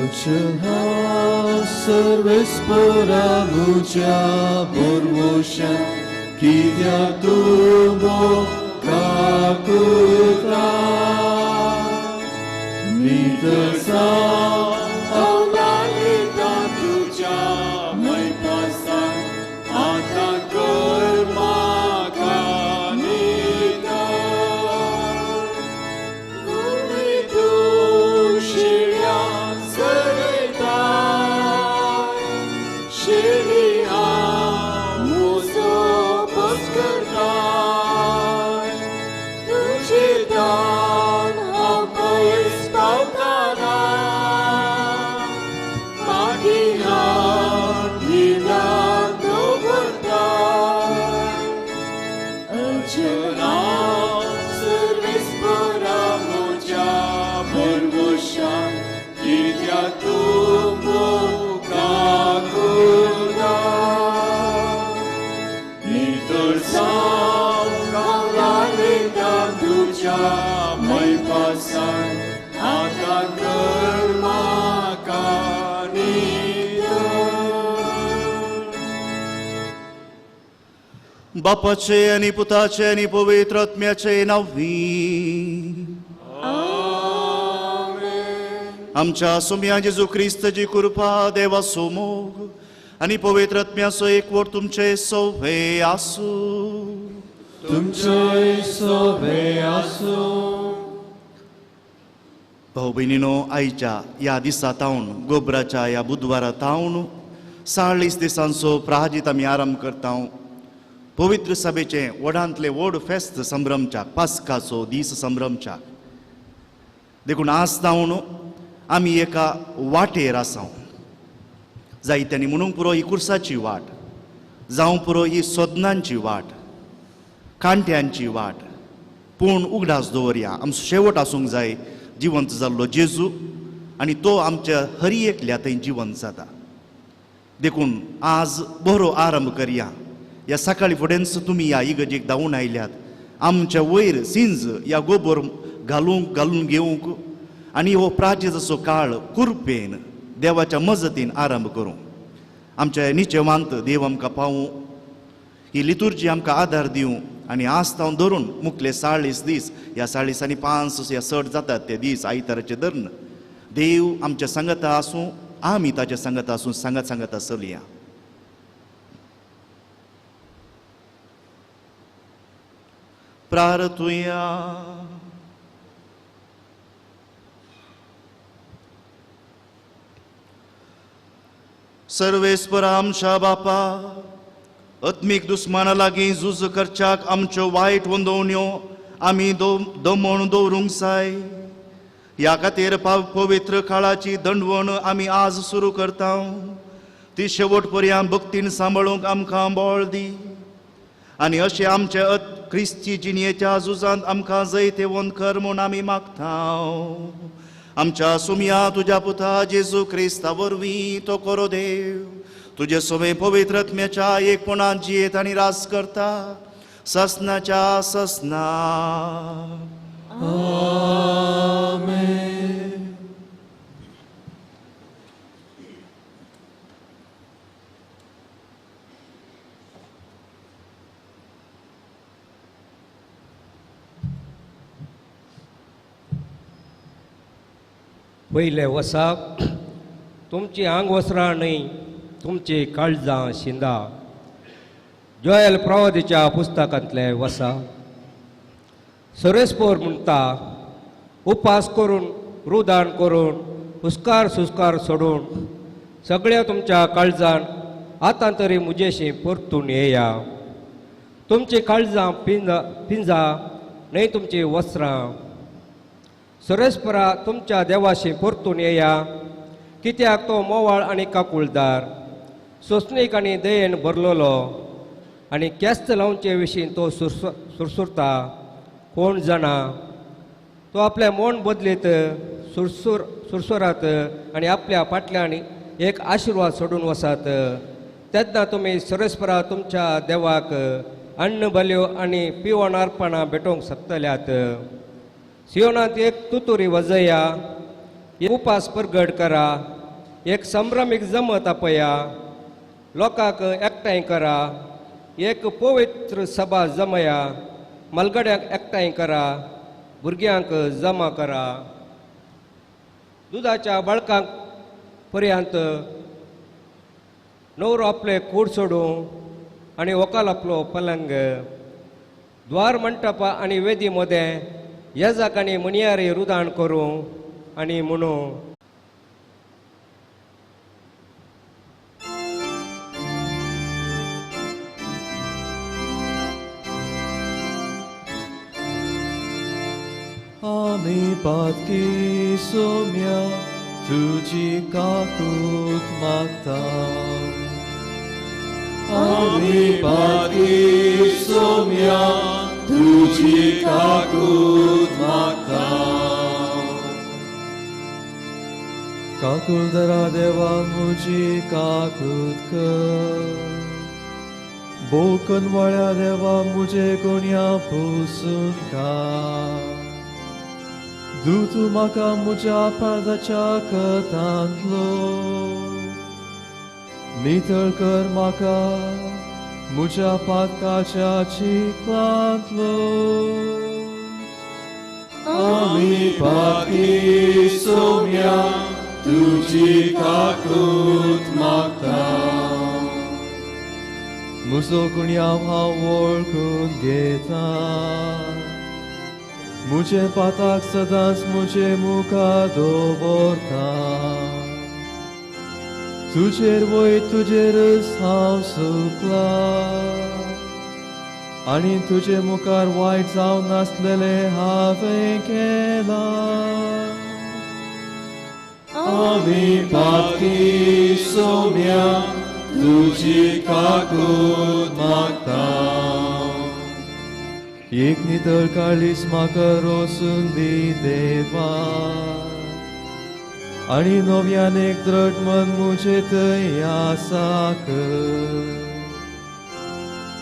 अचला सर्वेस्परा म्हज्या भरवंशान कित्याक तूं मोगाकुता नितळसाण हांव लालिता तुज्या मैपासान आतां कर म्हाका नितळ गुमी तूं शिळ्या सरयता शिळी हांव म्हजो बस करताय तुजें दान हांव पयस पावताना फाटीं हांव निदान दवरताय अचला सर्वेस्परा म्हज्या भरवंशान कित्याक तूं मोगाकुता नितळसाण हांव लालिता तुज्या मैपासान आतां कर म्हाका नितळ. बापाचे आनी पुताचे आनी पवित्र आत्म्याचे नांवी. आमच्या सोम्या जेजू क्रिस्ताची कृपा, देवाचो मोग आनी पवित्र आत्म्याचो एकवट तुमचे सोवे आसूं. तुमचेय सोवे आसूं. भाऊ भयणीनो, आयच्या ह्या दिसा तावन गोबराच्या ह्या बुधवारा तावन 40 दिसांचो प्राजित आमी आरंभ करता. पवित्र सभेचें व्हडांतलें व्हड फेस्त संभ्रमच्याक, पास्काचो दीस संभ्रमच्याक. देखून आज तावन आमी एका वाटेर आसा. जायत्यांनी म्हणूंक पुरो ही कुर्साची वाट, जावं पुरो ही सोदनांची वाट, कांट्यांची वाट, पूण उगडास दवरया आमचो शेवट आसूंक जाय जिवंत जाल्लो जेजू आनी तो आमच्या हरी एकल्या थंय जिवंत जाता. देखून आज बरो आरंभ करया. ह्या सकाळी फुडेंच तुमी ह्या इगर्जेक धांवून आयल्यात. आमच्या वयर सिंज ह्या गोबोर घालूंक घालून घेवंक आनी हो प्राचेचो काळ कुरपेन देवाच्या मजतीन आरंभ करूं. आमच्या निचेवांत देव आमकां पावूं, ही लितुर्जी आमकां आदार दिवं आनी आज तावन धरून मुखले 40 दीस, ह्या 40 आनी 5 ह्या चड जातात ते दीस आयताराचे धरून देव आमच्या सांगता आसूं, आमी ताच्या सांगता आसूं, सांगत सांगता चलया. प्रार्थुया. सर्वेस्परा आमच्या बापा, आत्मीक दुस्माना लागीं झूज करच्याक आमच्यो वायट वंदोवण्यो आमी दमण दवरूंक जाय. ह्या खातीर पवित्र काळाची दंडवण आमी आज सुरू करता. ती शेवट पर्यंत भक्तीन सांबाळूंक आमकां बळ दी आनी अशें आमचे क्रिस्ती जिणयेच्या झुजांत आमकां जैतेवंत कर म्हूण आमी मागता. आमच्या सुमया तुज्या पुता जेजू क्रिस्ता वरवीं तो करो देव तुजे सोमे पवित्र आत्म्याच्या एकपणान जियेत आनी राज करता ससनाच्या ससना. आमेन. पयलें वसाप तुमची आंगवस्त्रां न्हय तुमची काळजां शिंदा. जोयल प्रवादीच्या पुस्तकांतलें वसा. सरेस्पोर म्हणटा, उपास करून रुदान करून हुस्कार सुस्कार सोडून सगळ्या तुमच्या काळजान आतां तरी म्हजेशी परतून येया. तुमची काळजां पिंजा पिंजा न्हय तुमची वस्त्रां. सरेस्परा तुमच्या देवाशी परतून येया, कित्याक तो मोवाळ आनी काकुळदार, सोंसणीक आनी दयेन भरलेलो आनी केस्त लावचे विशीं तो सुरसुरता. कोण जाणा तो आपलें मन बदलीत सुरसुरात आनी आपल्या फाटल्यान एक आशिर्वाद सोडून वसात. तेन्ना तुमी सरेस्परा तुमच्या देवाक अन्न बल्यो आनी पिवण अर्पणां भेटोवंक शकतल्यात. सियोनांत एक तुतुरी वजया, एक उपास परगट करा, एक संभ्रमीक जमत आपया, लोकांक एकठांय करा, एक पवित्र सभा जमया, मलगड्यांक एकठांय करा, भुरग्यांक जमा करा, दुदाच्या बाळकांक पर्यंत नवरो आपले कूड सोडूं आनी वकाल आपलो पलंग, द्वार मंटपा आनी वेदी मदें येजाक आनी मुनियारी रुदाण करूं आनी म्हणू. आमी पातकी सोम्या तुजी काकूत मागता, आमी पातकी सोम्या तुजी काकूत मागता. काकुळदरा देवा मुजी काकूत कर, बोकनवाळ्या देवा मुजे गुण्या पुसून काड, दूत म्हाका म्हज्या पादाच्या कथांतलो, नितळ कर म्हाका म्हज्या पातकाच्या चिखलांतलो. आमी पातकी सोम्या तुजी काकूत मागता, म्हजो गुन्यांव हांव वळखून घेता, मुझे पाताक सदांच मुझे मुखार दवरता, तुजेर वय तुजेरच हांव सुकला, आनी तुजे मुखार वायट जावन नासलेलें हांवें केलां. आमी पातकी सोम्या तुजी काकूत मागता, एक नितळ काळीज म्हाका रोसून दी देवा, आनी नव्यान एक दृढ मन मुझे थंय आसा कर,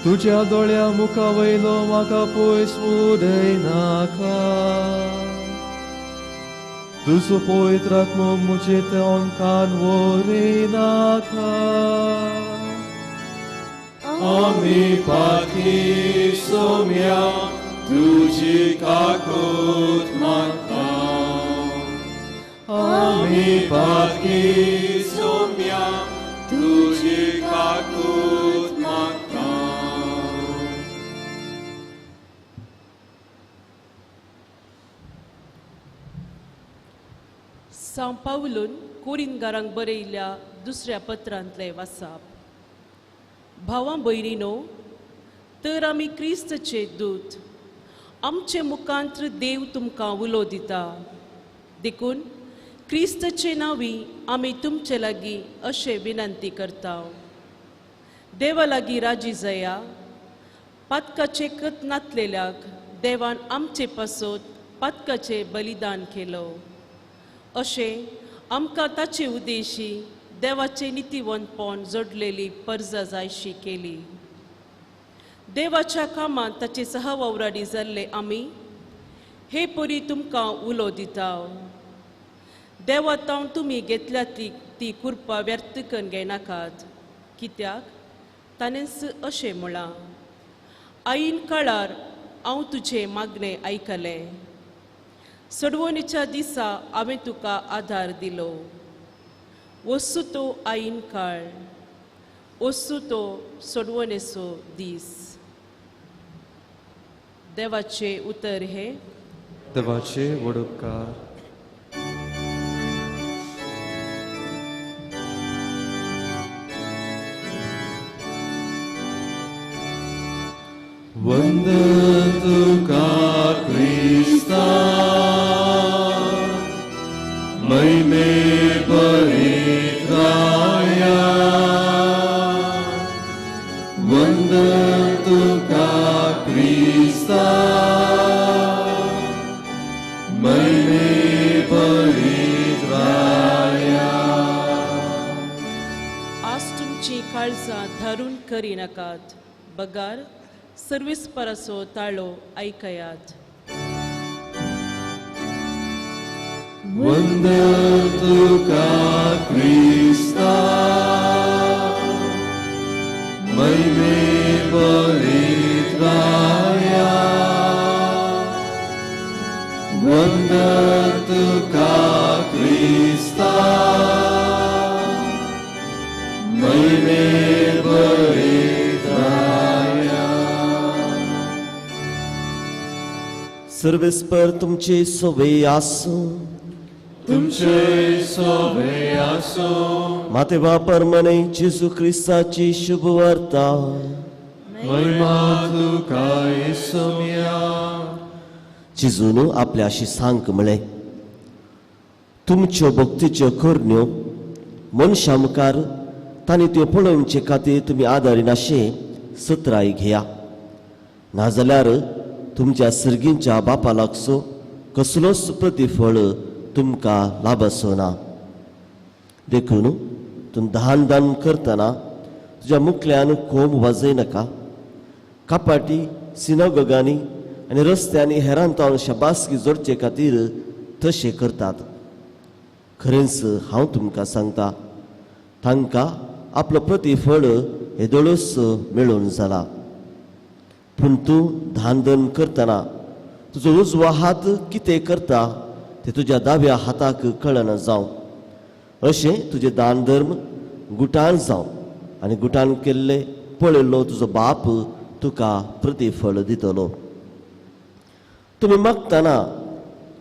तुज्या दोळ्या मुखा वयलो म्हाका पयस उडयनाका, तुजो पवित्र आत्मो मुझे थंय अंकान व्हरिनाका. आमी पातकी सोम्या तुजी काकूत मागता, आमी पातकी सोम्या तुजी काकूत मागता. सांव पावलून कोरिंगारांक बरयल्ल्या दुसऱ्या पत्रांतलें वासाप. भावां भयणीनो, तर आमी क्रिस्तचे दूत, आमचे मुखांत्र देव तुमकां उलो दिता, देखून क्रिस्तचे नांवी आमी तुमचे लागीं अशें विनंती करता, देवा लागीं राजी जाया. पातकाचे कत नातलेल्याक देवान आमचे पासत पातकाचें बलिदान केलो, अशें आमकां ताचे उद्देशी देवाचे नितीवंतपण जोडलेली परजा जायशी केली. देवाच्या कामांत ताचे सहवावराडी जाल्ले आमी हे परी तुमकां उलो दिता, देवा तावन तुमी घेतल्या ती कृपा व्यर्थ करून घेनाकात, कित्याक ताणेंच अशें म्हळां, आईन काळार हांव तुजें मागणें आयकलें, सोडवणीच्या दिसा हांवें तुका आदार दिलो. वस्तू तो आईन काळ, वस्तू तो सोडवणेचो दीस. देवाचे उतर हे. देवाचे वडोपकार. वंदन तुका क्रिस्ता, महिमे परित्राया, वंदन तुका क्रिस्ता, महिमे परित्राया. आज तुमची काळजां धरून करिनाकात, बगार सर्विसपराचो ताळो आयकयात. वंदन तुका क्रिस्ता, सर्वेस्पर तुमचे सोबे आसूं. तुमचे सोबे आसूं. मातेवा परमने जेजू क्रिस्ताची शुभवार्ता. महिमा तुका येसुम्या. जेजून आपल्याशी सांग म्हळें, तुमच्यो भक्तीच्यो करण्यो मनशां मुखार तांणी त्यो पळोवचे खातीर तुमी आदारिनाशे सत्राय घेया, नाजाल्यार तुमच्या सर्गींच्या बापा लागचो कसलोच प्रतिफळ तुमकां लाभसो ना. देखून तूं दान दान करतना तुज्या मुखल्यान कोंब वाजय नाका. कपाटी सिनागोगांनी आनी रस्त्यांनी हेरान तावन शाबासकी जोडचे खातीर तशें करतात. खरेंच हांव तुमकां सांगता, तांकां आपलो प्रतिफळ हेदोळूच मेळून जाला. पूण तूं दान दान करतना तुजो उजवो हात कितें करता तें तुज्या दाव्या हाताक कळना जावं. अशें तुजें दान धर्म गुटान जावं आनी गुटान केल्ले पळयल्लो तुजो बाप तुका प्रतिफळ दितलो. तुमी मागतना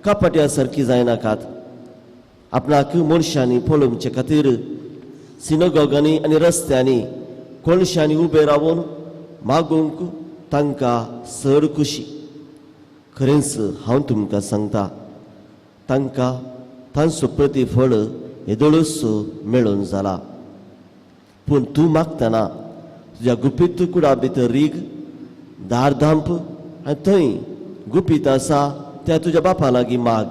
कपाट्या सारकी जायनाकात. आपणाक मनशांनी पळोवचे खातीर सिनगोगांनी आनी रस्त्यांनी कोणशांनी उबे रावन मागूंक तांकां चड खुशी. खरेंच हांव तुमकां सांगता, तांकां तांचो प्रतिफळ हेदोळूच मेळून जाला. पूण तूं मागतना तुज्या गुपीत कुडा भितर रीग, दार धांप आनी थंय गुपीत आसा त्या तुज्या बापा लागीं माग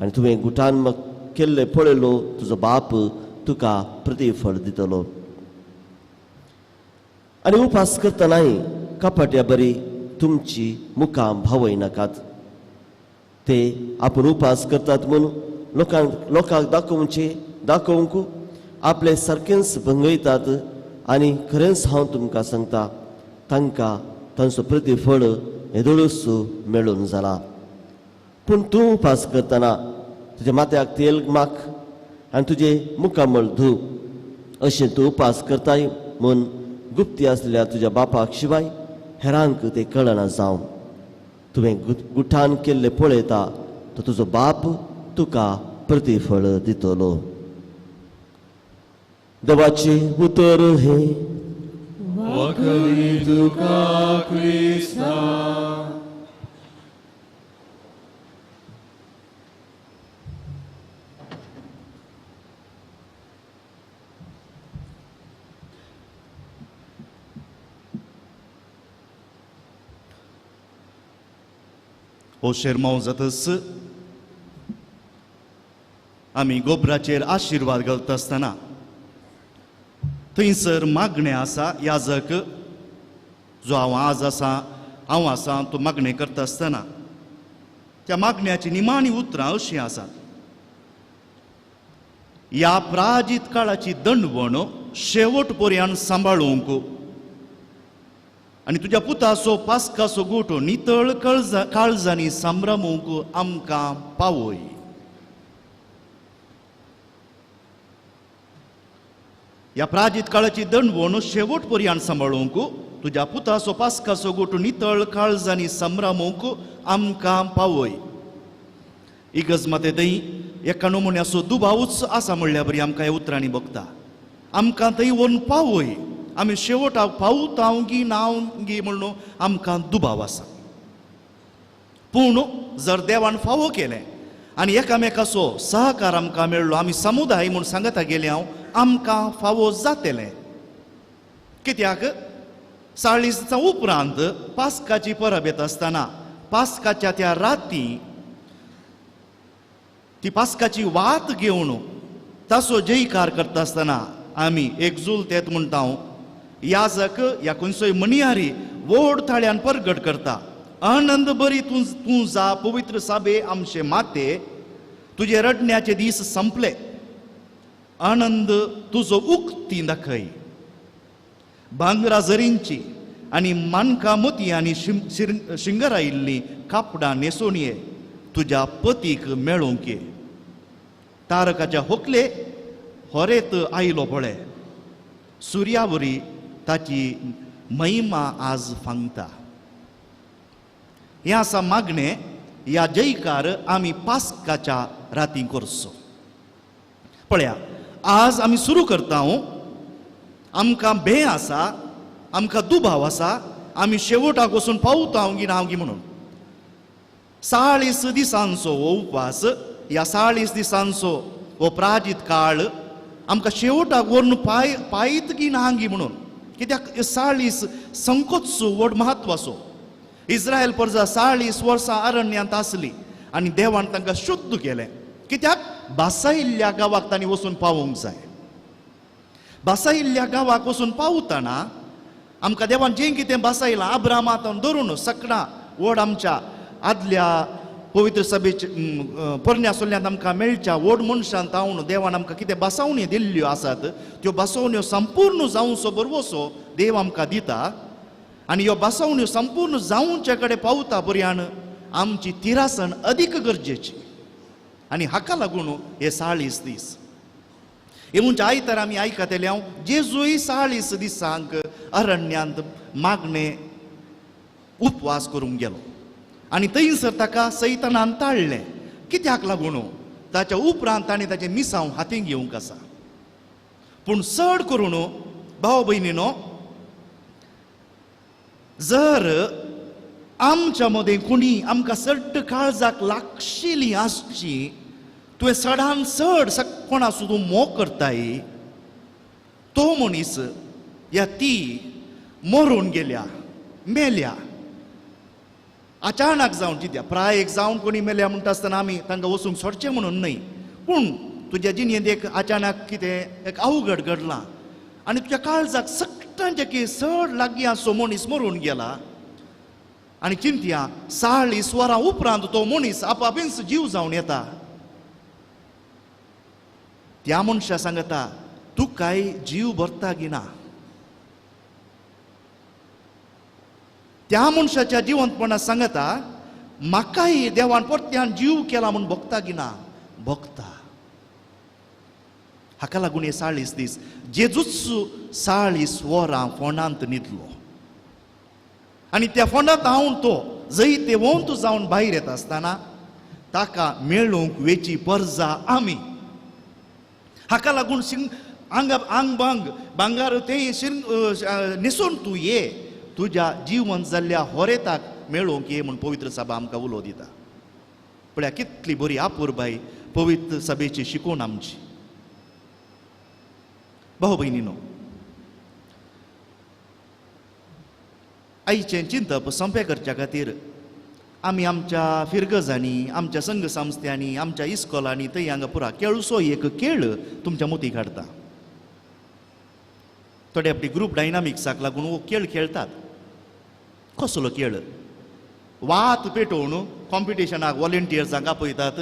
आनी तुवें गुटान केल्लें पळयलो तुजो बाप तुका प्रतिफळ दितलो. आनी उपास करतनाय कपाट्या बरी तुमची मुखां भावय नाकात. ते आपूण उपास करतात म्हूण लोकांक दाखोवचे दाखोवंक आपले सारकेंच भंगयतात. आनी खरेंच हांव तुमकां सांगता, तांकां तांचो प्रतिफळ हेदोळूच मेळून जाला. पूण तूं उपास करतना तुज्या माथ्याक तेल माख आनी तुजें मुखामळ धू. अशें तूं उपास करताय म्हूण गुप्ती आसल्या तुज्या बापाक शिवाय हेरांक तें कळना जावं. तुवें गुठान केल्लें पळयता तो तुजो बाप तुका प्रतिफळ दितलो. देवाचें उतर हें. वखली तुका क्रिस्ता. हो शेरमांव जातच आमी गोबराचेर आशिर्वाद घालता आसतना थंयसर मागणें आसा. याजक जो हांव आज आसा हांव आसा तो मागणें करता आसतना त्या मागण्याची निमाणी उतरां अशीं आसात, ह्या प्राजीत काळाची दंडवण शेवट पर्यंत सांबाळूंक आनी तुज्या पुताचो पास्काचो गोटो नितळ काळजांनी सांभ्रमूंक आमकां पावय. ह्या प्राजीत काळाची दंडवण शेवट पर्यंत सांबाळूंक तुज्या पुताचो पास्काचो गोटो नितळ काळजांनी सांभ्रमूंक आमकां पावय. इगर्ज माते थंय एका नमुन्याचो दुबावूच आसा म्हणल्यार बरी आमकां ह्या उतरांनी बघता. आमकां थंय व्हरून पावय. आमी शेवटाक पावता गी ना गी म्हणून आमकां दुबाव आसा. पूण जर देवान फावो केलें आनी एकामेकाचो सहकार आमकां मेळ्ळो, आमी समुदाय म्हूण सांगता गेले हांव, आमकां फावो जातलें. कित्याक 40 दिसां उपरांत पास्काची परब येता आसतना पास्काच्या त्या राती ती पास्काची वात घेवन ताचो जयकार करता आसतना आमी एकजूल तेत म्हणटा. याजक ह्या खंयचोय मनियारी व्हड थाळ्यान परगट करता, आनंद बरी तूं तूं जा पवित्र साबे आमचे माते, तुजे रडण्याचे दीस संपले, आनंद तुजो उक्ती दाखय. भांगरा जरींची आनी मानकां मोतयांनी शिंगरायिल्लीं कापडां न्हेसून ये, तुज्या पतीक मेळोवंक ये. तारकाच्या होकले होरेत आयलो पळय, सुर्यावरी ताची महिमा आज फांगता. हें आसा मागणें. ह्या जयकार आमी पास्काच्या राती करचो. पळया आज आमी सुरू करता, आमकां भंय आसा, आमकां दुबाव आसा, आमी शेवटाक वचून पावता गी ना गी म्हणून. 40 दिसांचो हो उपवास, ह्या 40 दिसांचो हो प्राजीत काळ आमकां शेवटाक व्हरून पायत गी ना गी म्हणून. कित्याक 40 संकोच व्हड म्हत्व आसो. इस्रायल प्रजा 40 वर्सां अरण्यांत आसली आनी देवान तांकां शुद्ध केलें. कित्याक बासायिल्ल्या गांवाक तांणी वचून पावोवंक जाय. बासायिल्ल्या गांवाक वचून पावतना आमकां देवान जें कितें बासायलां अब्रामात धरून सकडां व्हड आमच्या आदल्या पवित्र सभेचे पोरण्या सोल्यांत आमकां मेळच्या व्हड मनशान तावन देवान आमकां कितें बसावण्यो दिल्ल्यो आसात त्यो बसवण्यो संपूर्ण जावचो बरवसो देव आमकां दिता. आनी ह्यो बसवण्यो संपूर्ण जावचे कडेन पावता पर्यान आमची तिरासण अदीक गरजेची. आनी हाका लागून हे 40 दीस येवच्या आयतार आमी आयकतले हांव जेजूय 40 दिसांक अरण्यांत मागणे उपवास करूंक गेलो आनी थंयसर ताका सैतानान ताळ्ळें. कित्याक लागून ताच्या उपरांत ताणें ताचें मिसांव हातीन घेवंक आसा. पूण चड करून भाव भयणीनो, जर आमच्या मदें कोणी आमकां सट्ट काळजाक लागशिल्ली आसची, तुवें चडान चड कोणा तूं मोग करताय तो मनीस या ती मरून गेल्या मेल्या अचानक जावन चिंत्या प्रायेक जावन कोणी मेल्या म्हणटा आसतना आमी तांकां वचूंक सोडचें म्हणून न्हय, पूण तुज्या जिणेंत एक अचानक कितें एक अवघड घडलां आनी तुज्या काळजाक सगळ्यांचे की चड लागीं आसचो मनीस मरून गेला आनी चिंतया 40 वरां उपरांत तो मनीस आपापींच जीव जावन येता. त्या मनशा सांगता तुकाय जीव भरता की ना. त्या मनशाच्या जिवंतपणा सांगता म्हाकाय देवान परत्यान जीव केला म्हूण भोगता की ना, भोगता. हाका लागून हे 40 दीस जेजूच 40 वरां फोंडांत न्हिदलो आनी त्या फोंडांत हांव तो जैतेवंत जावन भायर येता आसतना ताका मेळूंक वेची परजा आमी. हाका लागून आंग आंग बांग भांगार तें न्हेसून तूं ये तुज्या जिवन जाल्ल्या होरेताक मेळोवंक ये म्हूण पवित्र सभा आमकां उलो दिता. पळया कितली बरी आपुरबाय पवित्र सभेची शिकवण आमची. भाव भयणीनो, आयचें चिंतप सोंपें करच्या खातीर आमी आमच्या फिरगजांनी, आमच्या संघ संस्थ्यांनी, आमच्या इस्कोलांनी थंय हांगा पुरा केळसो एक खेळ तुमच्या मोतीक हाडटा. थोडे आपली ग्रूप डायनामिक्साक लागून हो खेळ खेळटात. कसलो खेळ? वात पेटोवन कॉम्पिटिशनाक वॉलंटियर्सांक आपयतात.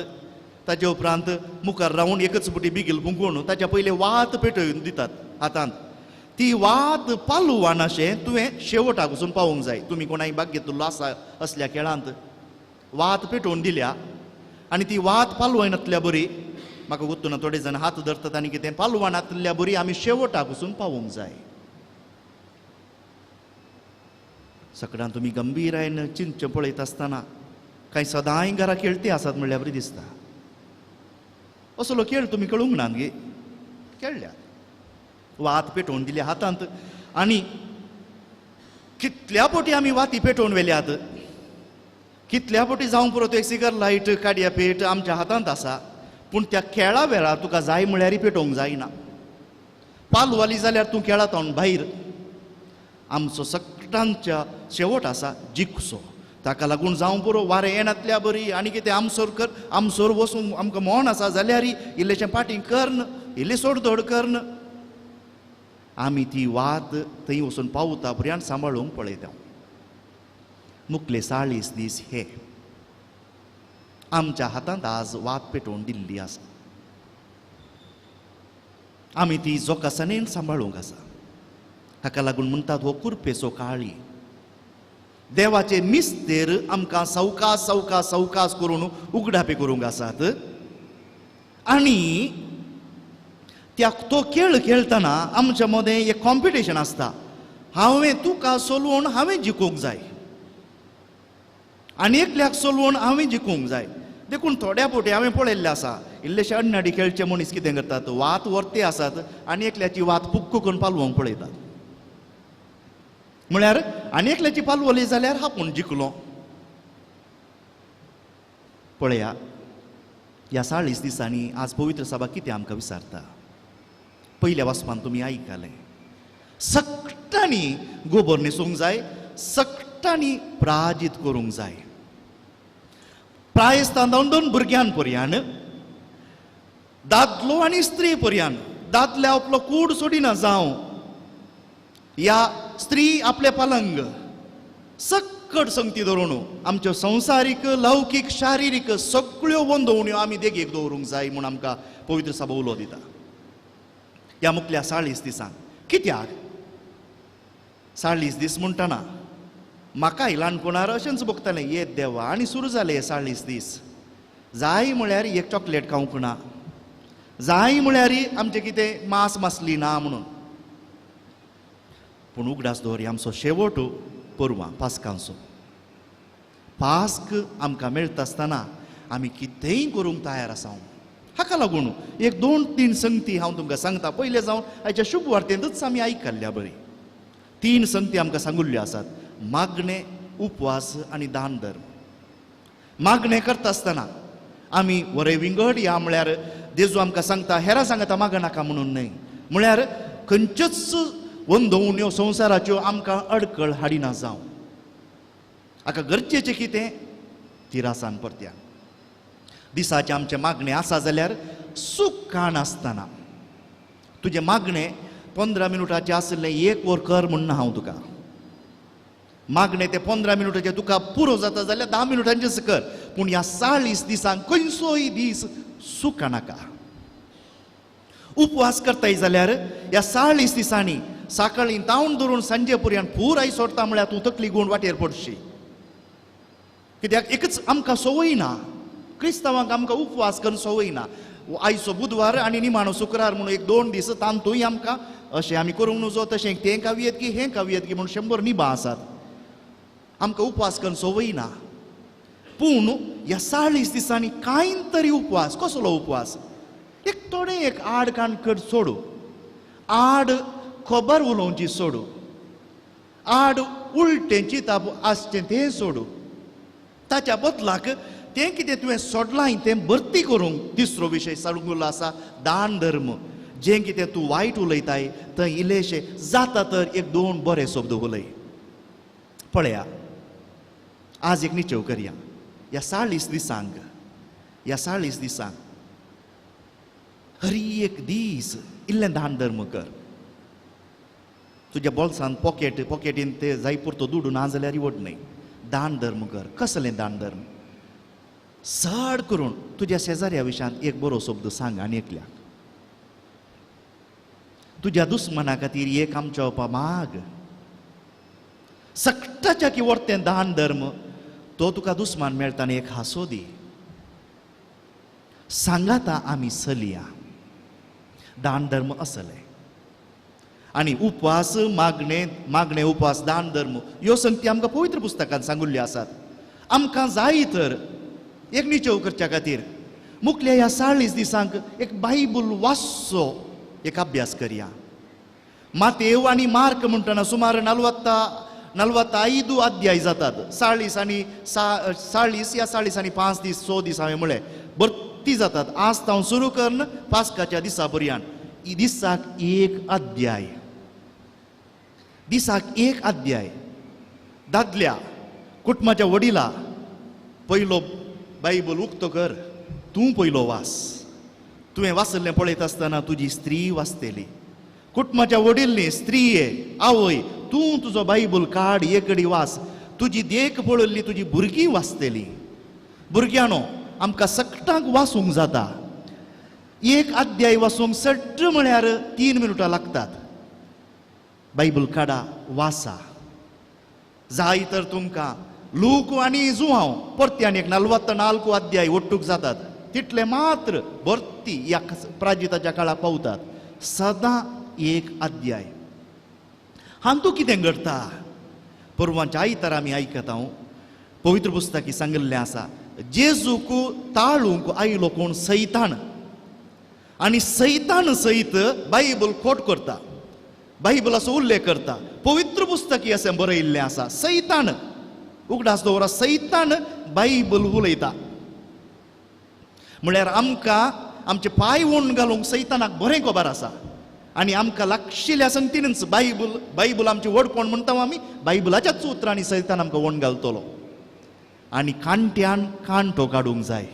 ताचे उपरांत मुखार रावन एकच बुटी बिगील फुंकून ताच्या पयलें वात पेटोवन दितात हातांत. ती वात पालवान अशें तुवें शेवटाक वचून पावोवंक जाय. तुमी कोणाय भाग घेतिल्लो आसा असल्या खेळांत वात पेटोवन दिल्या आनी ती वात पालवायनातल्या बरी म्हाका गुत्तून थोडे जाण हात धरतात आनी कितें पालवानातल्या बरी आमी शेवटाक वचून पावोवंक जाय. सगळ्यान तुमी गंभीरायेन चिंतचें पळयत आसतना कांय सदांय घरा खेळटी आसात म्हणल्यार बरी दिसता. असलो खेळ तुमी खेळूंक ना गे? खेळ्ळ्यात. वात पेटोवन दिल्या हातांत आनी कितल्या पोटी आमी वाती पेटोवन व्हेल्यात, कितल्या पोटी जावंक पुरो तो एक सिगर लायट काडया पेट आमच्या हातांत आसा, पूण त्या खेळा वेळार तुका जाय म्हळ्यारय पेटोवंक जायना. पालवाली जाल्यार तूं खेळांत भायर. आमचो सगळ्यांच्या शेवट आसा जिखचो. ताका लागून जावं पुरो वारें येनातल्या बरी आनी कितें आमसोर कर आमसोर वचूंक आमकां मोन आसा जाल्यार इल्लेशें पाटी कर्न इल्ली सोडदोड कर्न आमी ती वात थंय वचून पावता पर्यंत सांबाळूंक पळयता. मुखले 40 दीस हे आमच्या हातांत आज वात पेटोवन दिल्ली आसा. आमी ती जोकासाणेन सांबाळूंक आसा. हाका लागून म्हणटात हो कुरपेचो काळी. देवाचे मिस्तेर आमकां सवकास सवकास सवकास करून उगडापे करूंक आसात. आनी त्या तो खेळ खेळटना आमच्या मदें एक कॉम्पिटिशन आसता. हांवें तुका सोलवून हांवें जिखूंक जाय. आनी एकल्याक चलोवन हांवें जिखूंक जाय. देखून थोड्या फावटी हांवें पळयल्लें आसा, इल्लेशे अन्नाडी खेळचे मनीस कितें करतात, वात व्हरते आसात आनी एकल्याची वात पुक्क करून पालवंक पळयतात. म्हळ्यार आनी एकल्याची पालवली जाल्यार आपूण जिखलो. पळया ह्या 40 दिसांनी आज पवित्र सभा कितें आमकां विचारता. पयल्या वाचपान तुमी आयकलें, सगळ्यांनी गोबर न्हेसूंक जाय, सगळ्यांनी प्राजीत करूंक जाय. प्रायस्तान दोन भुरग्यान पर्यान, दादलो आनी स्त्री पर्यान, दादले आपलो कूड सोडिना जावं या स्त्री आपले पलंग, सक्कड संगती धरून आमच्यो संवसारीक लौकीक शारिरीक सगळ्यो वंदवण्यो आमी देगेक दवरूंक जाय म्हूण आमकां पवित्र सभा उलो दिता ह्या मुखल्या 40 दिसांक. कित्याक 40 दीस म्हणटना म्हाकाय ल्हानपणार अशेंच भोगतालें, ये देवा आनी सुरू जाले 40 दीस. जाय म्हळ्यार एक चॉकलेट खावंक ना, जाय म्हळ्यार आमचें कितें मांस मासली ना म्हणून. पूण उगडास दवर, आमचो शेवट परवां पास्कांचो. पास्क आमकां मेळटा आसतना आमी कितेंय करूंक तयार आसा. हाका लागून एक 2 3 संगती हांव तुमकां सांगता. पयलें जावन आयच्या शुभ वार्तेंतूच आमी आयकल्ल्या बरी 3 संगती आमकां सांगिल्ल्यो आसात, मागणें, उपवास आनी दान धर्म. मागणें करता आसतना आमी वरे विंगड ह्या म्हळ्यार जेजू आमकां सांगता, हेरां सांगता मागो नाका म्हणून न्हय, म्हळ्यार खंयच्योच वंदवण्यो संवसाराच्यो आमकां अडकळ हाडिना जावं. हाका गरजेचें कितें, तिरासान परत्यान दिसाचें आमचें मागणें आसा जाल्यार सुखान आसतना तुजें मागणें 15 मिनटाचें आसलें 1 वर कर म्हण ना हांव तुका. मागणें तें 15 मिनटाचें तुका पुरो जाता जाल्यार 10 मिनटांचेंच कर, पूण ह्या 40 दिसांक खंयचोय दीस सुखा नाका. उपवास करताय जाल्यार ह्या 40 दिसांनी सकाळीं तावन धरून सांजे पर्यंत पुराय सोडटा म्हळ्यार तूं तकली गुण वाटेर पडशी. कित्याक एकच आमकां संवय ना, क्रिस्तांवांक आमकां उपवास करून संवय ना. आयचो बुधवार आनी निमाणो शुक्रार म्हणून 1 2 दीस तांतूय आमकां अशें आमी करूंक नुजो, तशें तें खावयेत की हें खावयेत की म्हूण 100 निबां आसात. आमकां उपवास करून संवय ना. पूण ह्या 40 दिसांनी कांय तरी उपवास. कसलो उपवास? एक थोडें एक आड काणकट सोडू, आड खबर उलोवची सोडू, आड उलटें चिंतप आसचें तें सोडू. ताच्या बदलाक तें कितें तुवें सोडलां तें भरती करूंक तिसरो विशय सांगुल्लो आसा, दान धर्म. जें कितें तूं वायट उलयताय थंय इल्लेशें जाता तर 1 2 बरे शब्द उलय. पळया आज एक निचेव करया ह्या 40 दिसांक. ह्या 40 दिसांक हर एक दीस इल्लें दान धर्म कर. तुज्या बोल्सान पॉकेट पॉकेटीन ते जाय पुरतो दुडू ना जाल्यार व्हड न्हय, दान धर्म कर. कसलें दान धर्म? चड करून तुज्या शेजाऱ्या विशयांत एक बरो शब्द सांग आनी एकल्याक. तुज्या दुस्मना खातीर एक आमच्या बापा माग. सगळ्याच्या की वर्तें दान धर्म तो तुका दुस्मान मेळटा आनी एक हांसो दी. सांगाता आमी चलया दान धर्म असले. आनी उपवास मागणे, मागणे उपवास दान धर्म ह्यो संगती आमकां पवित्र पुस्तकान सांगिल्ल्यो आसात. आमकां जाय तर एक निचेव करच्या खातीर मुखल्या ह्या 40 दिसांक एक बायबल वाचचो, एक अभ्यास करया. मातेव आनी मार्क म्हणटना सुमार 45 अध्याय जातात. 40 आनी 40 या 40 आनी 5 दीस 6 दीस हांवें म्हळें भरती जातात. आज तावन सुरू करून पास्काच्या दिसा पर्यंत दिसाक 1 अध्याय, दिसाक 1 अध्याय. दादल्या कुटुंबाच्या वडिला पयलो बायबल उक्तो कर, तूं पयलो वास. तुवें वाचल्लें पळयता आसतना तुजी स्त्री वाचतली. कुटुंबाच्या वडिल्ली स्त्रीये आवय तूं तुजो बायबल काड, एक कडी वास. तुजी देख पळयल्ली तुजी भुरगीं वाचतली. भुरग्यांनो आमकां सगळ्यांक वाचूंक जाता. 1 अध्याय वाचूंक सट्ट म्हळ्यार 3 मिनटां लागतात. बायबल काडा वाचा. जाय तर तुमकां लूक आनी जुआंव परत्यान एक 44 अध्याय ओट्टूक जातात, तितले मात्र भरती ह्या प्राजिताच्या काळाक पावतात. सदां 1 अध्याय. हांतू कितें घडटा परवांच्या आयतार आमी आयकता. पवित्र पुस्तकी सांगिल्लें आसा, जेजूक ताळूंक आयलो कोण? सैतान. आनी सैतान सयत बायबल खोट करता, बायबलाचो उल्लेख करता. पवित्र पुस्तकी अशें बरयिल्लें आसा, सैतान उगडास दवरा, सैतान बायबल उलयता. म्हळ्यार आमकां आमचे पांय ओंड घालूंक सैतानाक बरें खबर आसा आनी आमकां लागशिल्ल्या संगतीनच बायबल बायबल आमचें व्हडपण म्हणटा आमी, बायबलाच्याच उतरांनी सैतान आमकां ओंड घालतलो आनी कांट्यान कांटो काडूंक जाय.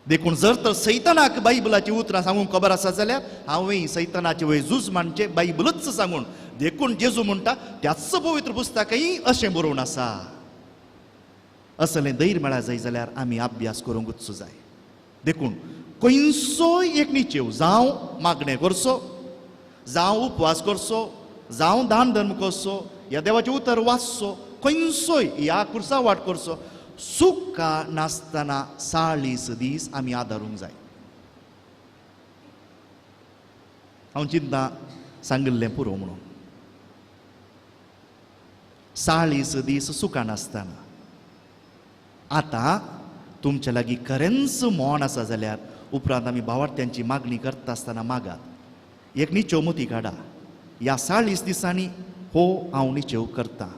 देखून जर तर सैतानाक बायबलाची उतरां सांगूंक खबर आसा जाल्यार हांवें सैतानाचे वयर झूज मांडचें बायबलूच सांगून. देखून जेजू म्हणटा त्याच पवित्र पुस्तकय अशें बरोवन आसा. असलें धैर्य मेळा जाय जाल्यार आमी अभ्यास करूंकूच जाय. देखून खंयचोय एक निचेव, जावं मागणें करचो, जावं उपवास करचो, जावं दान धर्म करचो, ह्या देवाचें उतर वाचचो, खंयचोय ह्या कुर्सा वाट करचो, सुका नासतना 40 दीस आमी आदारूंक जाय. हांव चिंता सांगिल्लें पुरो म्हणून 40 दीस सुका नासतना. आतां तुमच्या लागीं खरेंच मौन आसा जाल्यार उपरांत आमी भावार्थ्यांची मागणी करता आसतना मागात, एक निचेव मोती काडा, ह्या 40 दिसांनी हो हांव निचेव करता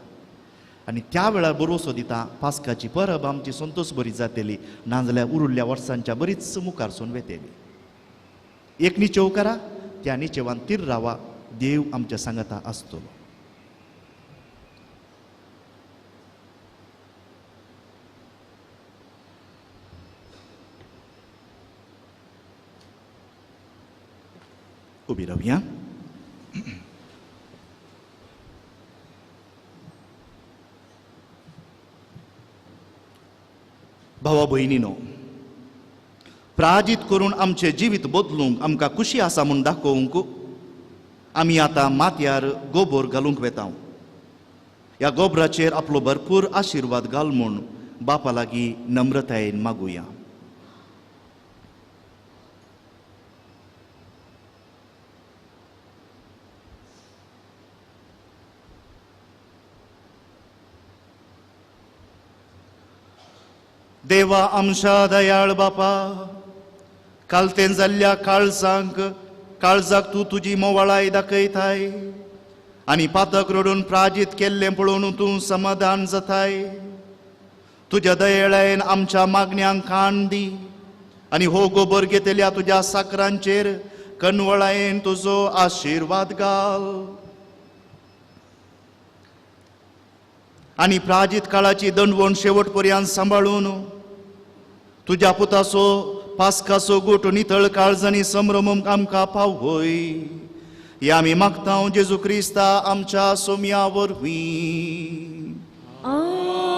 आनी त्या वेळार बरोसो दिता पास्काची परब आमची संतोष बरी जातली, नाजाल्यार उरिल्ल्या वर्सांच्या बरीच मुखार सून वेतली. एक निचेव करा, त्या निचेवान तीर रावा, देव आमच्या सांगाता आसतलो. उबी रावया. भावा भयणीनो, प्राजीत करून आमचें जिवीत बदलूंक आमकां खुशी आसा म्हूण दाखोवंक आमी आतां माथ्यार गोबोर घालूंक वेता. ह्या गोबराचेर आपलो भरपूर आशिर्वाद घाल म्हूण बापा लागीं नम्रतायेन मागुया. देवा आमच्या दयाळ बापा, कालतेन जाल्ल्या काळजांक काळजाक तूं तुजी मोवाळाय दाखयताय आनी पातक रडून प्राजीत केल्लें पळोवन तूं समाधान जाताय. तुज्या दयेळायेन आमच्या मागण्यांक कान दी आनी हो गोबर घेतल्या तुज्या साकरांचेर कनवळायेन तुजो आशिर्वाद घाल आनी प्राजीत काळाची दंडवण शेवट पर्यंत सांबाळून तुज्या पुताचो पास्काचो गोट नितळ काळजांनी संभ्रमूंक आमकां पावय. हे आमी मागता जेजू क्रिस्ता आमच्या सोम्या वरवीं. आमेन.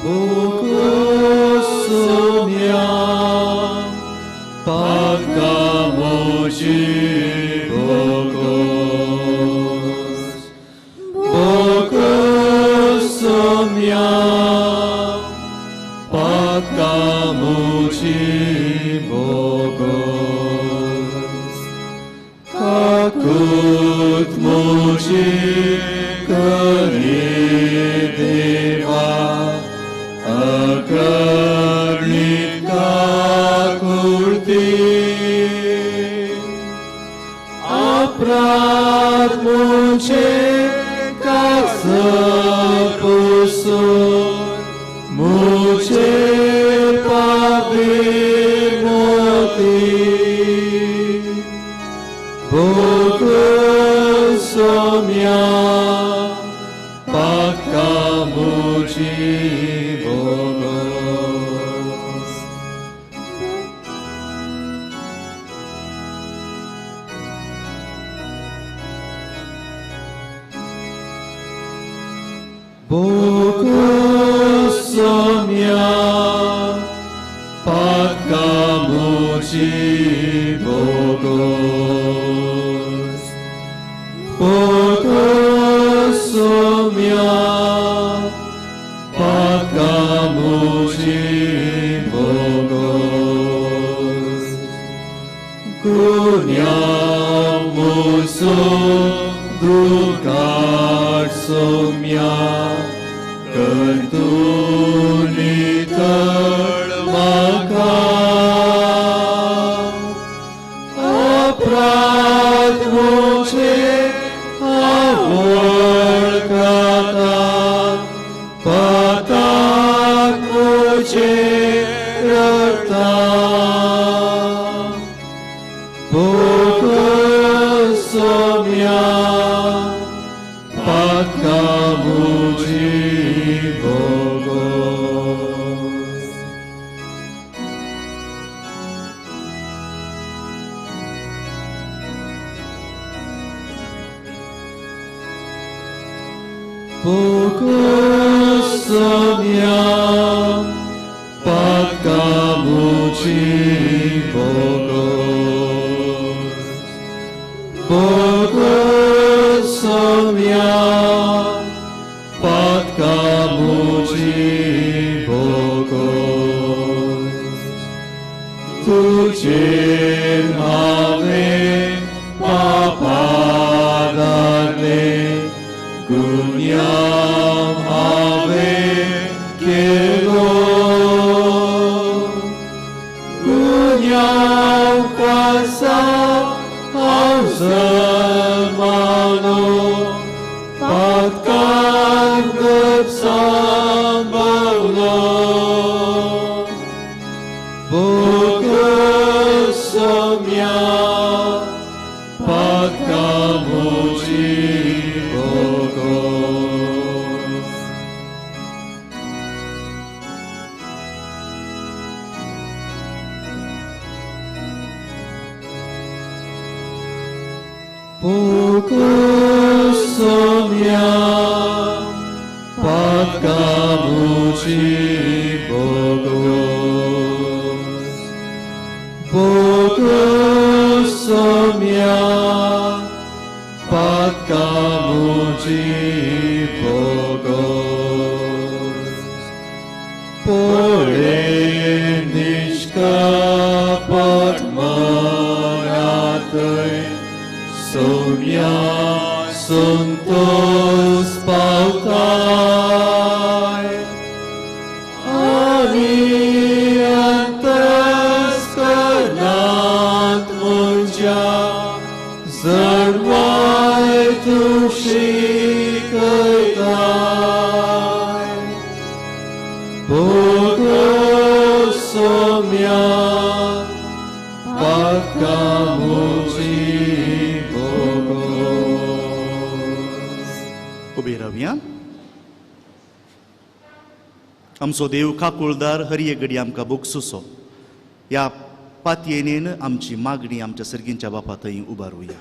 Bogosomia Pakamoji Bogos Bogosomia Pakamoji Bogos Kakut moji kari deva akarnit kakurti aprat moje kasapusun moje pabimoti Bogosomia Pakamuji Bogos. Bogosomia Pakamuji Bogos. Bogosomia Pakamuji Bogos. Gunyam musu dukar somya Kartuni talmaka Aprat moche avolkata Patak moche rata Bogosomia Pakamuji Bogos. Bogosomia Pakamuji Bogos. Bogosomia Pakamuji Bogos. Tujin have papadale Gunyam have kelo Gunyam kasa hausamano Patkan gapsambalo Bogosomia Pakamuji Bogos. Bogosomia Pakamuji Bogos. Bogosomia Pakamuji Bogos. Pore nishkapat manatay Somya santos pautay Ani antas kanat munja Zarmay tushikaytay Bogosomia Pakamuji Bogos. उबे रावया. आमचो देव काकुळदार हर एक घडी आमकां बोगसुसो ह्या पातयेनेन आमची मागणी आमच्या सर्गींच्या बापा थंय उबारुया.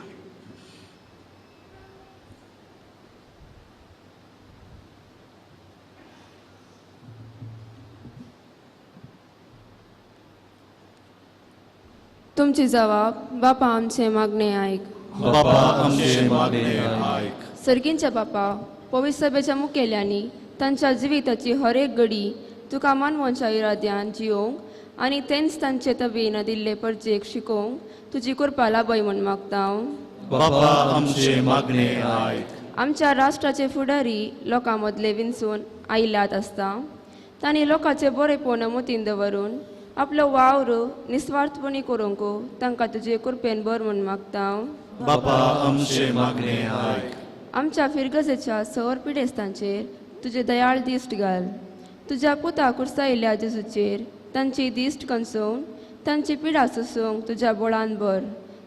तुमची जवाब बापा आमचे मागणे आयक. बापा आमचे मागणे आयक. सर्गींच्या बापा, पवित्र सभेच्या मुखेल्यांनी तांच्या जिविताची हर एक घडी तुका मानवच्या इराद्यान जियोंक आनी तेंच तांचे तबेन दिल्ले परजेक शिकोवंक तुजी कृपा लाभय म्हूण मागता. बापा आमचे मागणे आयक. आमच्या राष्ट्राचे फुडारी लोकां मदले विंचून आयल्यात आसता तांणी लोकांचे बरेपण मतीन दवरून आपलो वावर निस्वार्थपणी करूंक तांकां तुजे कृपेन बर म्हूण मागता. बापा आमचे मागणे आयक. आमच्या फिरगजेच्या सवर पिडेस्तांचेर तुजे दयाळ दिश्ट घाल. तुज्या पुता कुर्सायिल्ल्या जेजूचेर तांची दिश्ट कंसोवन तांची पिडा सोसूंक तुज्या बळान भर.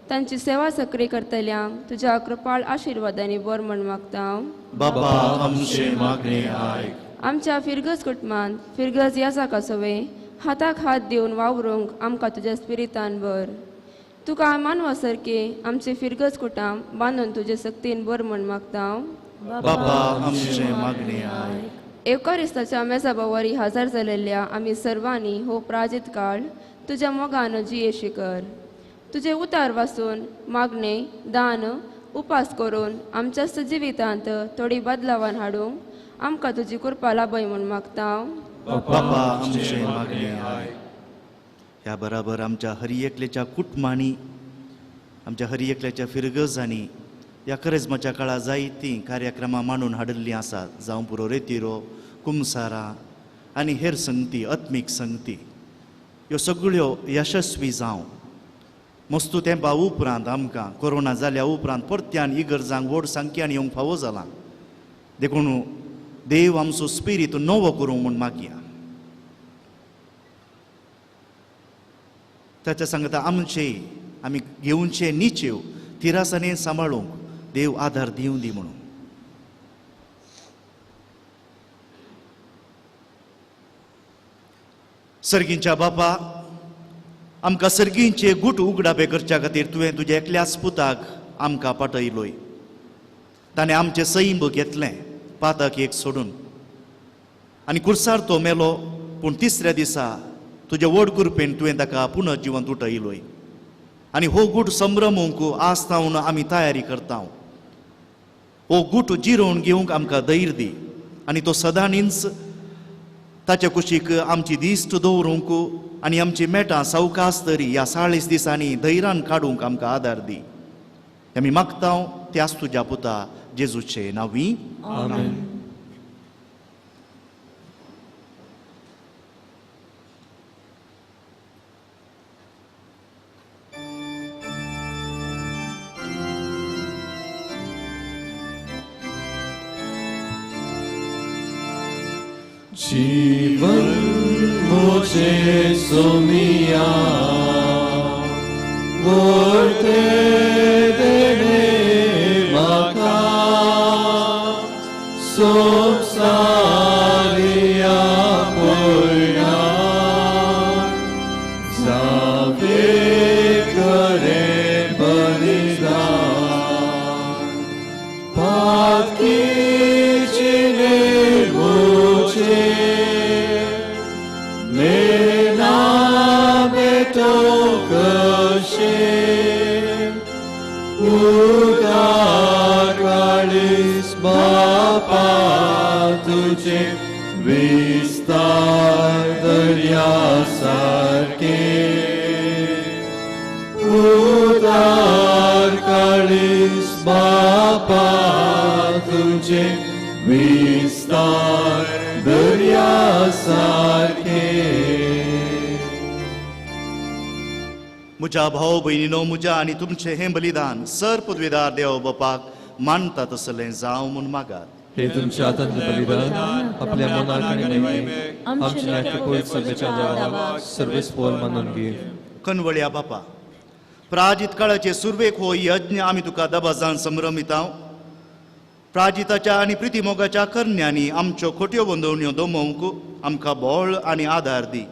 तांची सेवा सक्री करतल्यांक तुज्या कृपाळ आशिर्वादांनी बर म्हूण मागता. बाबा आमचे मागणे आयक. आमच्या फिरगज कुटुंबांत फिरगज याजाका सवे हाताक हात दिवन वावरूंक आमकां तुज्या स्पिरितान भर. तुका मानवा सारके आमचे फिरगज कुटाम बांदून तुजे सक्तीन बर म्हूण मागता. बाबा आमचे मागणे आयक. एवकारिस्ताच्या मेजाबावरी हजर जालेल्या आमी सर्वांनी हो प्राजित काळ तुज्या मोगान जियेशी कर. तुजे उतार वासून मागणे दान उपास करून आमच्या जिवितांत थोडी बदलावान हाडूंक आमकां तुजी कृपा लाभय म्हूण मागता. बाबा आमचे मागणे आयक. ह्या बराबर आमच्या हर एकल्याच्या कुटुंबांनी, आमच्या हर एकल्याच्या फिरगजांनी ह्या करेजमाच्या काळार जायतीं कार्यक्रमां मांडून हाडिल्लीं आसात, जावं पुरो रेतिरो, कुमसारां आनी हेर संगती, आत्मीक संगती, ह्यो सगळ्यो यशस्वी जावं. मस्तू तेंपा उपरांत आमकां कोरोना जाल्या उपरांत परत्यान इगर्जांक व्हड संख्यान येवंक फावो जालां, देखून देव आमचो स्पिरीत नवो करूंक म्हूण मागया. ताच्या सांगता आमचे आमी घेवचे निचेव तिरासाने सांबाळूंक देव आधार दिवं दी म्हणून. सर्गींच्या बापा, आमकां सर्गींचे गुट उगडापे करच्या खातीर तुवें तुज्या एकल्याच पुताक आमकां पाटयलोय. ताणें आमचें सैंब घेतलें पातक एक सोडून आनी कुर्सार तो मेलो, पूण तिसऱ्या दिसा तुज्या व्हड कृपेन तुवें ताका पुनर्जिवंत उठयलोय. आनी हो गूट संभ्रमूंक आज तावन आमी तयारी करता. हो गूट जिरोवन घेवंक आमकां धैर्य दी आनी तो सदांच ताच्या कुशीक आमची दिश्ट दवरूंक आनी आमची मेटां सावकास तरी ह्या 40 दिसांनी धैर्यान काडूंक आमकां आदार दी. आमी मागता त्याच तुज्या पुता जेजूचे नांवी. आमेन. जीवन मुझे सुमिया बोलते देने माका सोपसारिया पूर्णा जावे करे बलिदान पाप की चिने मुझे मेना बेटो कशे उदार काळीस बापा तुझे विस्तार दर्या सारखे उदार काळीस बापा तुझे विस्तार दर्या सारखे. म्हज्या भाव भयणीनो, म्हज्या आनी तुमचें हें बलिदान सर पदवीदार देव बापाक मानता तसलें जावं म्हूण मागात. हे तुमच्या हातांतलें बलिदान आपल्या मनाक आनी मयेक आमच्या पवित्र सभेच्या देवाक सर्वेस्पोर मानून घे. कनवळ्या बापा, प्राजित काळाचे सुरवेक हो यज्ञ आमी तुका दबाजान संभ्रमिता. प्राजिताच्या आनी प्रितीमोगाच्या करण्यांनी आमच्यो खोट्यो बंदवण्यो दमोवंक आमकां बळ आनी आदार दी.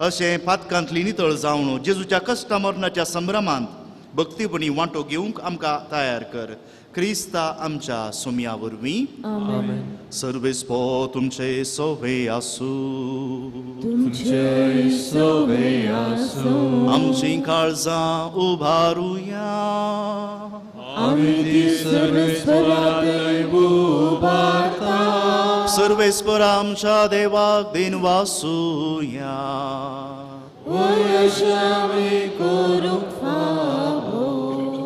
अशें पातकांतली नितळ जावन जेजूच्या कश्टा मरणाच्या संभ्रमांत भक्तीपणी वांटो घेवंक आमकां तयार कर. क्रिस्ता आमच्या सोम्या वरवीं. आमेन. सर्वेस्पो तुमचे सोवे आसूं. तुमचे सोवे आसूं. आमची काळजां उबारुया. आमी ती सर्वेस्पराकय उबारता. सर्वेस्पर आमच्या देवाक दिन वासुया.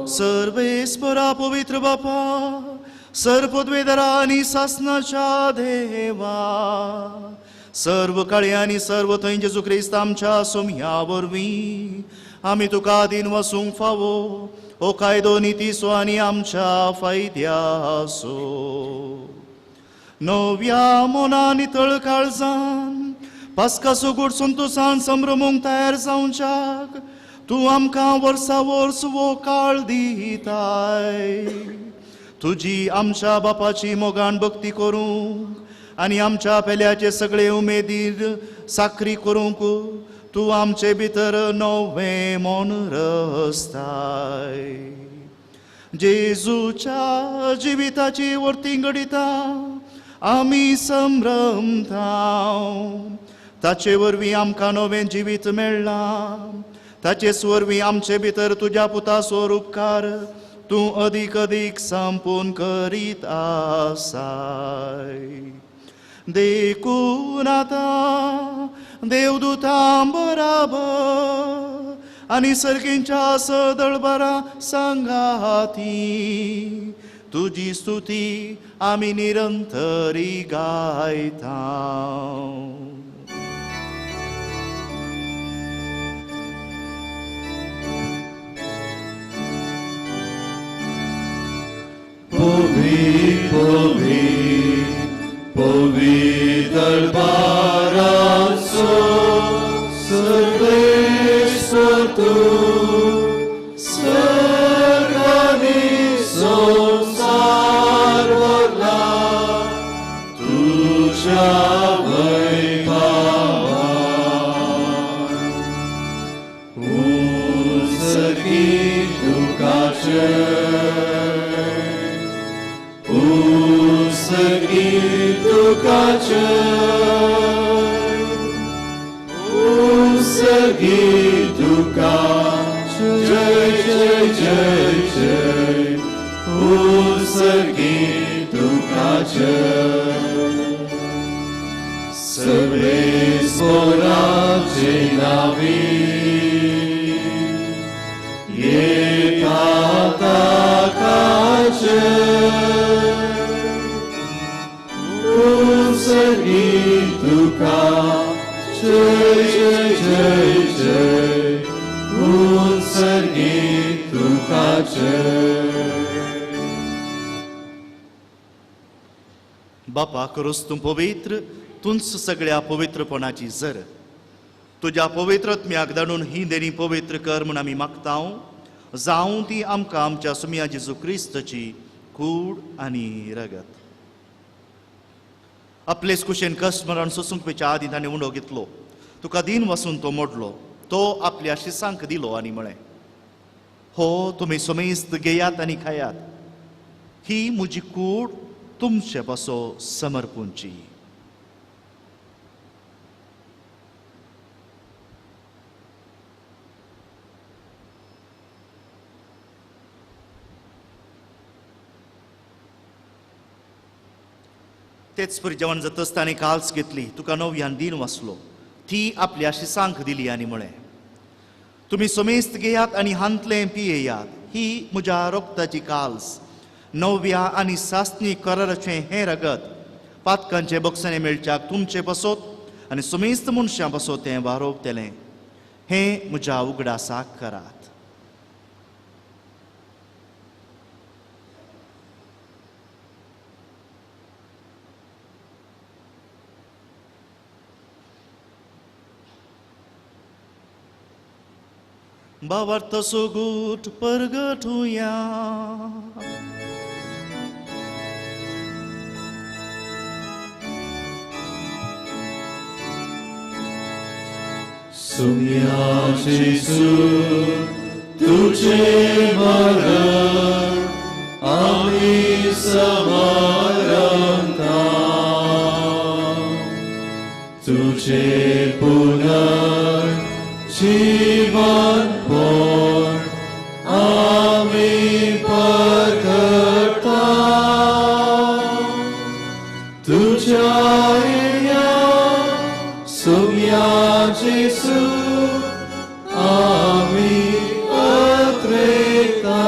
सर्वेस्परा पवित्र बापा, सर्वपदवेधरा आनी सासनाच्या देवा, सर्व काळी आनी सर्व थंय जेजू क्रिस्त आमच्या सोम्या वरवीं आमी तुका दिन वसूंक फावो हो कायदो नितीसो आनी आमच्या फायद्यासो. नव्या मना नितळ काळजान पास्कासो गोड संतोसान संभ्रमूंक तयार जावच्याक तूं आमकां वर्सा वर्स वो काळ दिताय. तुजी आमच्या बापाची मोगान भक्ती करूंक आनी आमच्या पेल्याचे सगळे उमेदीर साकरी करूंक तूं आमचे भितर नवें मन रसताय. जेजूच्या जिविताची वर्ती घडिता आमी संभ्रमता. ताचे वरवीं आमकां नवें जिवीत मेळ्ळां. ताचेच वरवीं आमचे भितर तुज्या पुताचो उपकार तूं अदीक अदीक संपूर्ण करीत आसाय. देखून आतां देवदूतां बराबर आनी सर्गींच्या सदळबरा सांगाती तुजी स्तुती आमी निरंतरी गायता. पवी पवी पवित्र बाराचो सर्वेस्पर तूं सर्वांनी संवसार भरला तुज्या वैभवान. उत्सर्गी तुका जय, उत्सर्गी तुका जय, उत्सर्गी तुका जय जय जय जय, उत्सर्गी तुका जय. सर्वेस्पराचे नावी येता ताका जय, उत्सर्गी तुका जय जय जय जय, उत्सर्गी तुका जय. बापा करूस तूं पवित्र, तूंच सगळ्या पवित्रपणाची जर. तुज्या पवित्रत्म्याक धाडून ही देणी पवित्र कर म्हूण आमी मागता. जावं ती आमकां आमच्या सुमया जेजू क्रिस्तची कूड आनी रगत. आपलेच कुशेन कश्ट मरण सोसूंक पेच्या आदीं ताणें उंडो घेतलो, तुका दीन वसून तो मोडलो, तो आपल्या शिसांक दिलो आनी म्हळें, हो तुमी समेस्त घेयात आनी खायात, ही म्हजी कूड तुमचे पासो समर्पूंची. तेच परी जेवण जातच ताणें काल्स घेतली, तुका नव्यान दीन वाचलो, ती आपल्या शिसांक दिली आनी म्हळें, तुमी समेस्त घेयात आनी हांतलें पियेयात, ही म्हज्या रोगताची काल्स, नव्या आनी सासणी कराराचें हें रगत पातकांचे बक्षाणे मेळच्याक तुमचे पासत आनी समेस्त मनशां पासत तें वारोवतलें. हें म्हज्या उगडासाक करात. भावार्थ सोगूट परगटुया. सुम्या जेजू तुझे मरण आमी समारंभता तुझे पुनर जीवन पण आमी परगटा तुझ्या येण्या सुम्या जेसू आमी अत्रेता.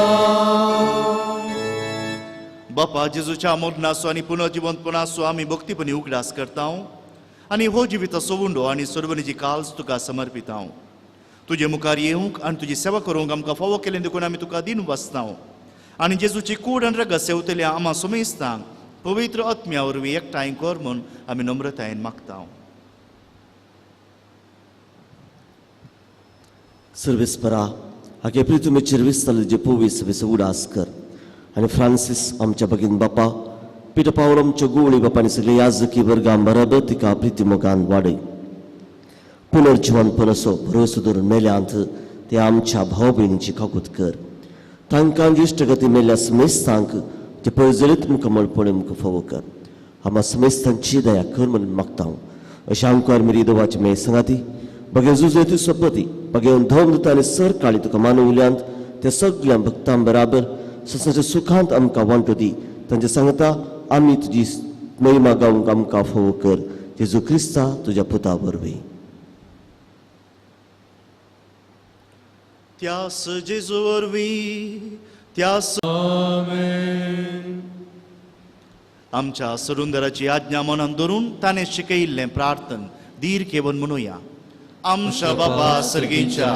बापा जेजूच्या मरणाचो आनी पुनर्जिवंतपणाचो आमी भक्तीपणी उगडास करता आनी हो जिविताचो उंडो आनी सर्वनीची काल्स तुका समर्पिता. तुजे मुखार येवंक आनी तुजी सेवा करूंक आमकां फावो केलें देखून आमी तुका दिन वाचता आनी जेजूची कूड आनी रगत सेवतल्या आमा सुमेस्तांक पवित्र आत्म्या वरवीं एकठांय कर म्हूण आमी नम्रतायेन मागता. सर्वेस्परा हागे प्रितुमेचेर विसरले जे पोवीस विस उडास कर आनी फ्रांसीस आमच्या भगीन बापा पिटर पावल आमच्या गोवळी बापा आनी सगळे याजकी वर्गां बराबर तिका प्रिती मोगान वाडय. पुनर्जिवनपण असो भरोसो धरून मेल्यांत ते आमच्या भाव भयणीची काकूत कर. तांकां इश्टगती मेल्ल्या समेस्तांक ते पळजलीत मुखामळपण मुखार फावो कर. आमा समेस्तांची दया कर म्हणून मागता. अशें आमकां मेरी देवाची मेळ सांगाती बगे जुजय सोपती बगे धोम दिता आनी सर काळी तुका मानवल्यांत त्या सगळ्या भक्तां बराबर ससाच्या सुखांत आमकां वांटो दी. तांचे सांगता आमी तुजी महिमा गावंक आमकां फावो कर. जेजू क्रिस्ता तुज्या पुता वरवीं. त्यास जेजू वरवीं त्यास आमेन. आमच्या सरुंदराची आज्ञा मनान धरून ताणें शिकयिल्लें प्रार्थन धीर घेवन म्हणुया. आमच्या बापा सर्गींच्या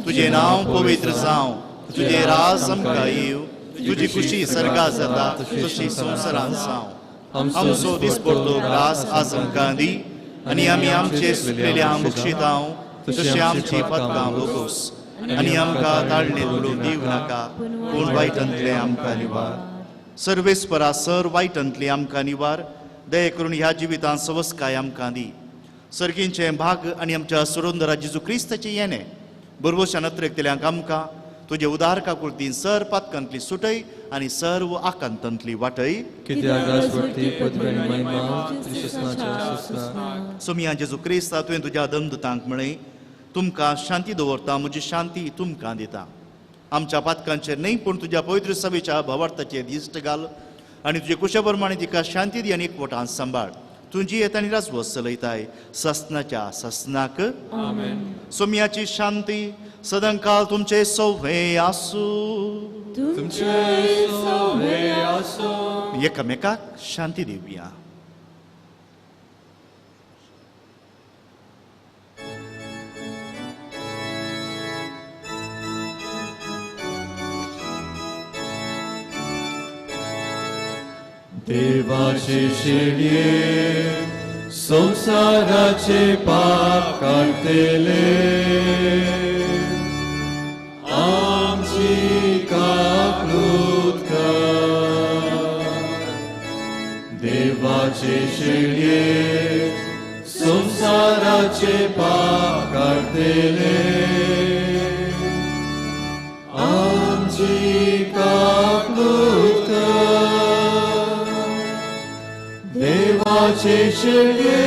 तुजें नांव पवित्र जावं, तुजें राज आमकां येवं, तुजी खुशी सर्गा जाता तशी संवसारांत जावं. आमचो दिसपडतो ग्रास आज आमकां दी आनी आमी आमचे सुकलेल्या बक्षितांव तशें आमची पदकां भोगोस आनी आमकां ताळणे उलोवंक दिवं नाका पूण वायटांतलें आमकां निवार. सर्वेस्परा सर वायटांतली आमकां निवार. दया करून ह्या जिवितांत सवस्काय आमकां दी. सर्गींचें भाग आनी आमच्या सुरुंदरा जेजू क्रिस्ताचें येणें बरवशान अत्रेकतल्यांक आमकां तुजे उदार काकुळतीन सर पातकांतली सुटय आनी सर्व आकांतांतली वाटय. सोमिया जेजू क्रिस्ता तुवें तुज्या दमदूतांक म्हळें तुमकां शांती दवरता, म्हजी शांती तुमकां दिता. आमच्या पातकांचेर न्हय पूण तुज्या पवित्र सभेच्या भावार्थाचेर दिश्ट घाल आनी तुजे कुशा प्रमाणे तिका शांती दी आनी एकवटान सांबाळ. तुजी येता आनी राजवस चलयताय ससनाच्या ससनाक. सोमियाची शांती सदांकाल तुमचे सौभे आसूं. तुमचे सौभे आसूं. एकामेकाक शांती दिवया. देवाचे शेळये संसाराचे पाप काडटले आमची काकलूत कर. देवाचे शेळये संसाराचे पाप काडटले आमची काकलूत कर. देवाचे शेळये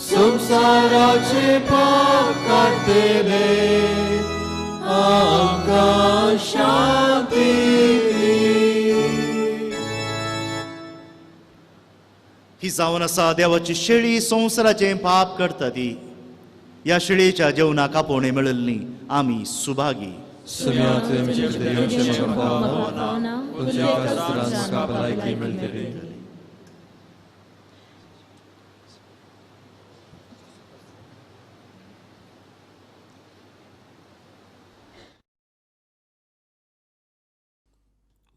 संसाराचे पाप काडटले आमकां शांती दी. ही जावन आसा देवाची शेळी संवसाराचें पाप करता ती. ह्या शेळयेच्या जेवणाक आपोवणें मेळिल्ली आमी सुभागी.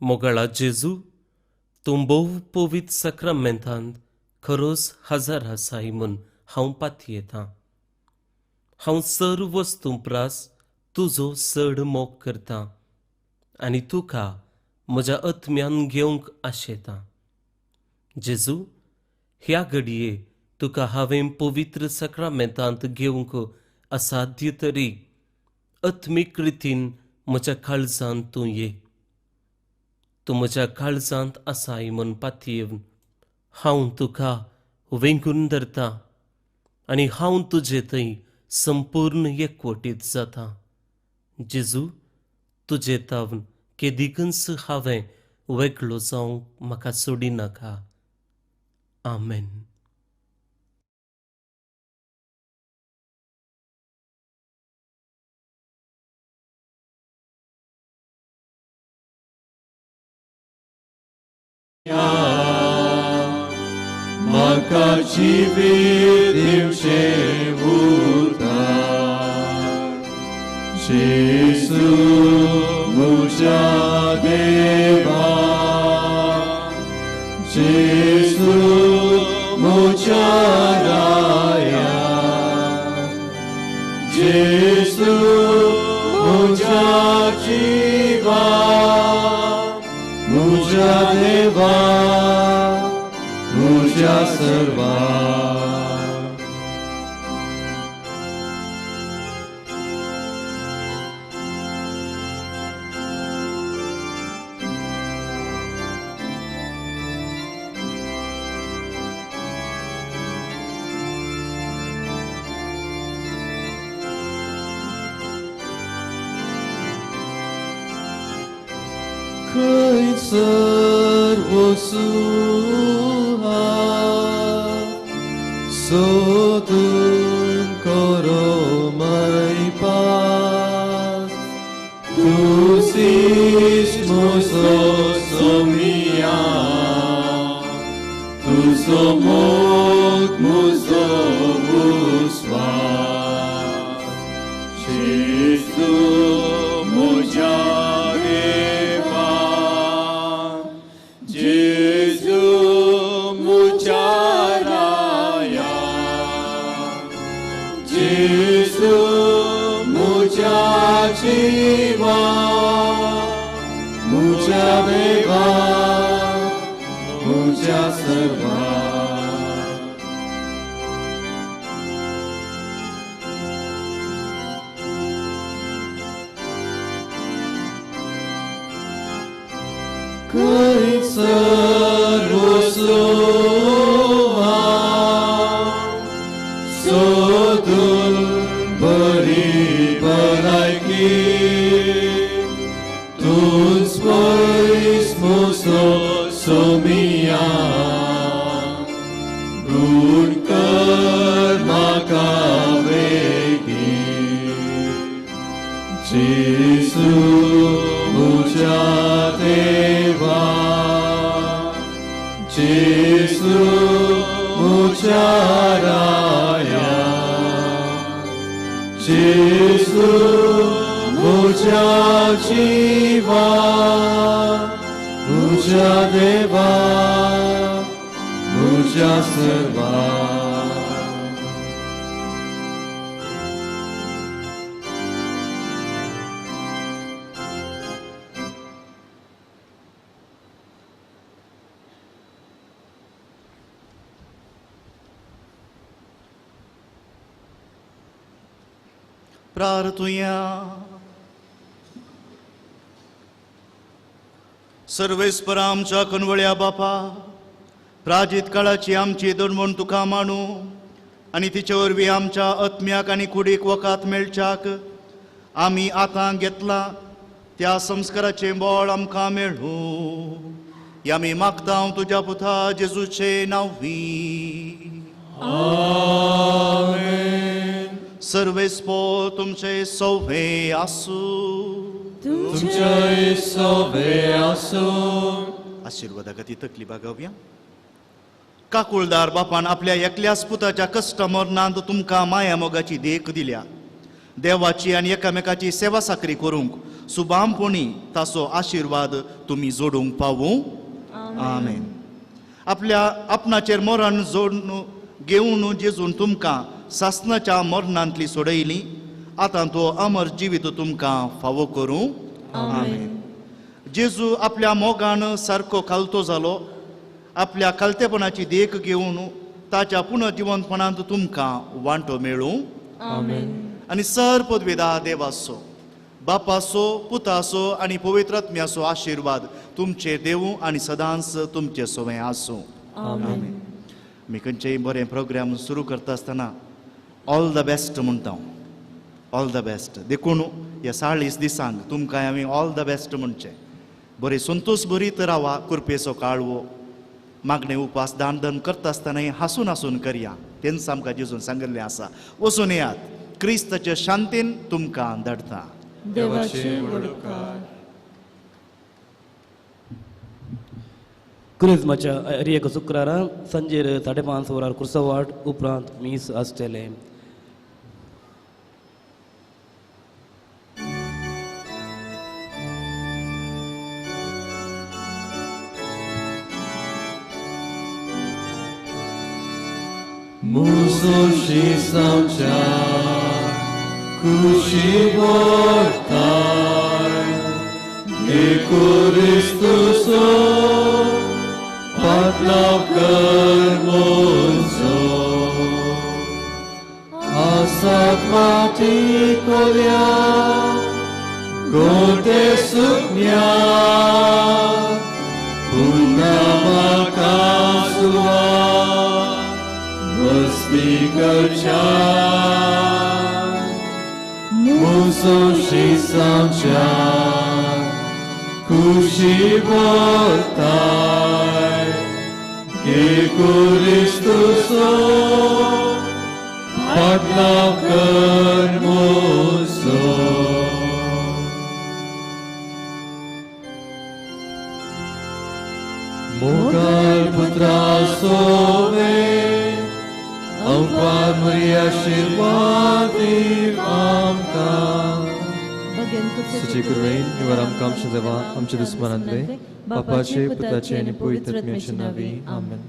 मोगाळा जेजू, तूं भोव पवित्र साक्रामेंतांत खरोच हजार आसाय म्हूण हांव पातयेतां. हांव सर्व वस्तूं प्रास तुजो चड मोग करतां आनी तुका म्हज्या आत्म्यान घेवंक आशेतां. जेजू, ह्या घडये तुका हांवें पवित्र साक्रामेंतांत घेवंक असाध्य तरी आत्मीक रितीन म्हज्या काळजांत तूं ये. तूं म्हज्या काळजांत आसाय म्हूण पातयेवन हांव तुका वेंगून धरता आनी हांव तुजे थंय संपूर्ण एकवटीत जाता. जेजू, तुजे तावन केदिकूच हांवें वेगळो जावंक म्हाका सोडिनाका. आमेन. म्हाका जिवीत दिवचें उतर, जेजू म्हज्या देवा, जेजू म्हज्या राया, जेजू म्हज्या जिवा, म्हज्या देवा, म्हज्या सर्वा. खंयसर वचूं हांव, सोदून करो मायपास, तुजीच म्हजो सोमिया, तुजो मोग म्हजो विस्वास, जेजू म्हज्या देवा, जेजू म्हज्या राया, जेजू म्हज्या जिवा, म्हज्या देवा, म्हज्या सर्वा. खंयसर वचूं हांव, सोदून बरी भलायकी, तूंच पयस म्हजो सोमिया, गुण कर म्हाका बेगीन, जेजू म्हज्या देवा, जेजू म्हज्या राया, जेजू म्हज्या जिवा, म्हज्या देवा, म्हज्या सर्वा. प्रार्थुया. सर्वेस्पर आमच्या कनवळ्या बापा, प्राजीत काळाची आमची दणवण तुका मांडू आनी तिचे वरवीं आमच्या आत्म्याक आनी कुडीक वकात मेळच्याक आमी आतां घेतला त्या संस्काराचें बळ आमकां मेळूं. आमी मागता तुज्या पुता जेजूचे नांवी. आमेन. सर्वेस्पर तुमचे सौभे आसूं. तुमचे सौभे आसूं. आशिर्वादा खातीर तकली बागावया. काकुळदार बापान आपल्या एकल्याच पुताच्या कश्ट मरणांत तुमकां माया मोगाची देख दिल्या. देवाची आनी एकामेकाची सेवा साकरी करूंक सुबामपणी ताचो आशिर्वाद तुमी जोडूंक पावूं. आमेन. आपल्या आपणाचेर मरण जोडून घेवन जेजून तुमकां सासनाच्या मरणांतली सोडयली. आतां तो अमर जिवीत तुमकां फावो करूं. आमेन. जेजू आपल्या मोगान सारको खालतो जालो. आपल्या खालतेपणाची देख घेवन ताच्या पुनर्जिवंतपणांत तुमकां वांटो मेळूं. आनी सर पदवेदा देवाचो, बापाचो, पुताचो आनी पवित्र आत्म्याचो आशिर्वाद तुमचे देवूं आनी सदांच तुमचे सोवें आसूं. आमेन. आमी खंयचेय बरें प्रोग्राम सुरू करता आसतना ऑल the best म्हणटा, ऑल the best. देखून ह्या 40 दिसांक तुमकां आमी ऑल the best म्हणचें. बरें संतोश बरीत रावा, कुरपेचो काळवो मागणे उपास दान धर्म करता आसतनाय हांसून हांसून करया, तेंच आमकां जेजून सांगिल्लें आसा. वचून येयात, क्रिस्ताचे शांतीन तुमकां धाडटा. देवाचे व्हड उपकार. क्रिस्माच्या एरियेक शुक्रारा संजेर 5:30 वरार कुर्सवाट उपरांत मीस आसतलें. मुसोशी सावच्या खुशी बोलताय क्रिस्तुसो पातलाव कर मोजो आसात माटी कोल्या गोटे सुकन्या पुन्हा म्हाका सुवा वस्ती करच्या मुसोशी सावच्या खुशी बोलताय क्रिस्तुसो पातलाव कर मोजो. मोगाळ पुत्रा सोवे अवपार मरी आशिर्वाद आमकां. सुची कुरवेन निवर आमकां आमच्या देवा आमच्या दुस्मनांतले बापाचे पुताचे आनी पवित्र आत्म्याचे नांवी आमेन.